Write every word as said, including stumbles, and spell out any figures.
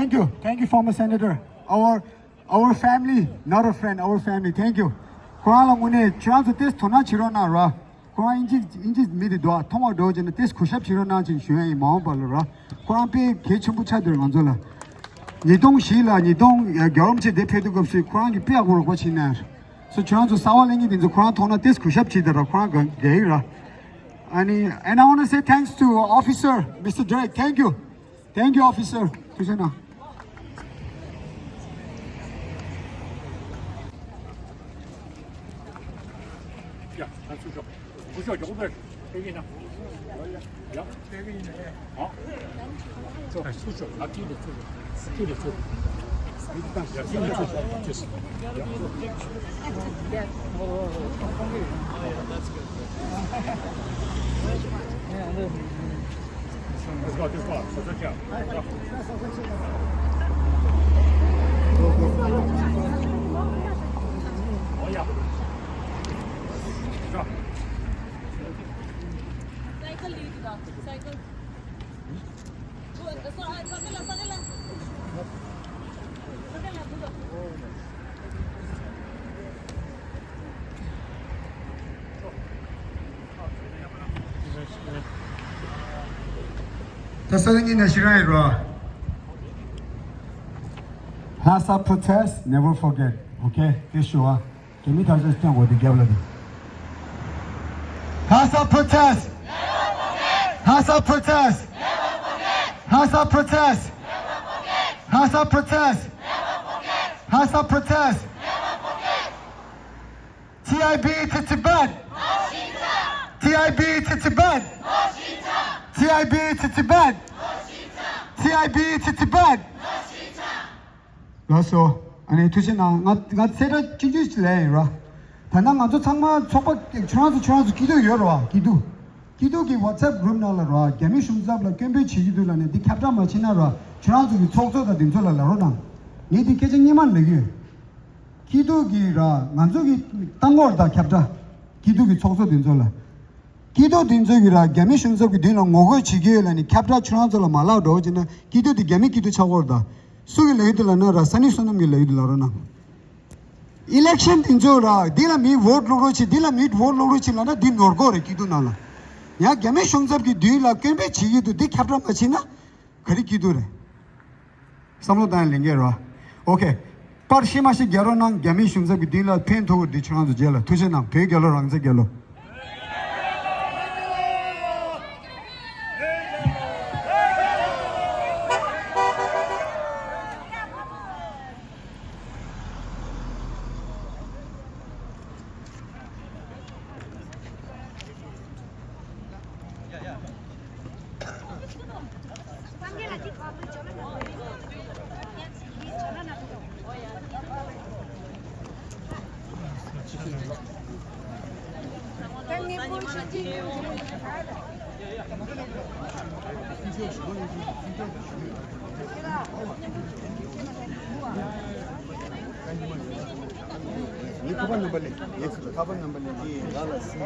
Thank you, thank you, former senator. Our, our family, not a friend, our family. Thank you. ཁོ་རང་ལ་དངོས་གནས་ཁྱེད་རང་ཚོ་ཏོག་ཙམ་དོ་སྣང་བྱེད་རོགས་གནང་ར། ཁོ་རང་ཨིན་ཇི་ཨིན་ཇི་མི་དེ་འདུག་ཨ། མཐོང་བ་འགྲོ་བྱས་ན་ཏོག་ཙམ་གུས་ཞབས་བྱེད་རོགས་གནང་ཅིག་ཞུ་ཡ་ཡིན། མ་འོངས་པ་ལ་ར། ཁོ་རང་དཔེ་གལ་ཆེན་པོ་ཆགས་འདུག་ང་ཚོ་ལ། ཉིས་སྟོང་བཞི་ལ་ཉིས་སྟོང་རྒྱལ་བ་རིན་པོ་ཆེ་འདིར་ཕེབས་དུས་སྐབས་སུ་ཁོ་རང་གིས་དཔེ་ཡག་པོ་རོགས་པ་བྱས་ནས། སོ་ཁྱེད་རང་ཚོ་གསར་པ་སླེབས་མཁན་དེ་ཚོ་ཁོ་རང་མཐོང་ན་ཏོག་ཙམ་གུས་ཞབས་བྱེད་དང་ར། ཁོ་རང་དགའ་དགའ་ཡི་ར། ཨ་ནི། And I want to say thanks to officer Mister Drake. Thank you. Thank you, officer. ཐུགས་རྗེ་གནང་། ཡ། ཚུར་ཤོག་ཚུར་ཤོག་མགྱོགས་པོ་ཕེབས། ཕེབས་ཀྱི་ཡིན་ན། ཡ། ཕེབས་ཀྱི་ཡིན་ན། ཨ། ཚུར་ཤོག་ཚུར་ཤོག་ང་དཀྱིལ་ལ་ཚུར་ཤོག་དཀྱིལ་ལ་ཚུར་ཤོག་ཡ། དཀྱིལ་ལ་ཚུར་ཤོག་ཅེས། ཡ། Let's go, let's go. Oh, yeah. Go. Cycle lead, cycle. ད་ས་ལ་ཉིན་ན་ཤི་ར་ཡི་རོ། Lhasa protest, never forget. Okay, this show. རྒྱ་མི་དར་ཆ་སྟོན་དགོས་དེ་རྒྱབ་ལ་དེ། Lhasa protest! Lhasa protest! Lhasa protest! Lhasa protest! Lhasa protest! T I B to Tibet! T I B to Tibet! T I B to Tibet! T I B to Tibet! ལགས་སོ། ཨ་ནི་ཐུགས་རྗེ་གནང་། ང་ང་གསལ་བསྒྲགས་ཆུང་ཆུང་ཞིག་ལས་ཡིན་ར། ད་ནང་ང་ཚོ་ཚང་མ་ཚོགས་པ་ཁྱོད་རང་ཚོ་ཁྱོད་རང་ཚོ་སྐྱིད་སྡུག་ཡོད་ར་བ། སྐྱིད་སྡུག་སྐྱིད་སྡུག་གི་WhatsApp group ནང་ལ་ར། རྒྱ་མི་གཞུང་ཚབ་ལ་སྐད་འབོད་བྱེད་ཀྱི་འདུག་ལབ་ནས་འདི་ཁྱབ་བསྒྲགས་མ་བྱེད་ན་ར། ཁྱོད་རང་ཚོ་གི་ཚོགས་གཙོ་དང་འདི་ཚོ་ལ་ལབ་རོགས་གནང་། ངས་འདི་སྐད་ཆ་སྙན་མ་ལབ་ཡོད། སྐྱིད་སྡུག་གི་ར་ང་ཚོ་གི་བཏང་གོ་ར་ད་ཁྱབ་བསྒྲགས། སྐྱིད་སྡུག་གི་ཚོགས་གཙོ་འདི་ཚོ་ལ། སྐྱིད་སྡུག་འདི་ཚོ་གི་ར་རྒྱ་མི་གཞུང་ཚབ་ཀྱི་མདུན་ལ་ངོ་རྒོལ་བྱེད་ཀྱི་ཡོད་ལབ་ནས་ཁྱབ་བསྒྲགས་ཁྱོད་རང་ཚོ་ལ་མ་ལབ་འགྲོ་བ་བྱས་ན་སྐྱིད་སྡུག་འདི་རྒྱ་མི་སྐྱིད་སྡུག་ཆགས་ཀྱི་ཡོད་རེད་ད། སུ་གིས་ལབ་ཀྱི་འདུག་ལབ་ན་ར། ས་གནས་བསོད་ནམས་ཀྱིས་ལབ་ཀྱི་འདུག་ལབ་རོགས་གནང་། ཨི་ལེག་ཤན་འདི་ཚོ་ར་འདི་ལ་མི་བོ་ཊི་བླུག་རོགས་བྱེད། འདི་ལ་མི་བོ་ཊི་བླུག་རོགས་བྱེད་ལབ་ན་འདི་ནོར་གོ་རེད། སྐྱིད་སྡུག་ནང་ལ་ཡང་རྒྱ་མི་གཞུང་ཚབ་ཀྱི་མདུན་ལ་སྐད་འབོད་བྱེད་ཀྱི་འདུག་འདི་ཁྱབ་བསྒྲགས་མ་བྱེད་ན། ག་རེ་སྐྱིད་སྡུག་རེད། བསམ་བློ་བཏང་ཡ་ལས་འགན་རེད་བ། ཨོ་ཁེ། པར་ཤི་མ་ཤི་རྒྱག་རོགས་གནང་། རྒྱ་མི་གཞུང་ཚབ་ཀྱི་མདུན་ལ་ཕན་ཐོགས་པ་འདི་ཁྱེད་རང་ཚོ་རྗེས་ལ། ཐུགས་རྗེ་གནང་། བོད་རྒྱལ་ལོ། རང་བཙན་རྒྱལ་ལོ། ངའི་ཁ་པར་ནམ་པར་ལེན། ངའི་ཁ་པར་ནམ་པར་ལེན། དེ་ང་ལ་སིམ།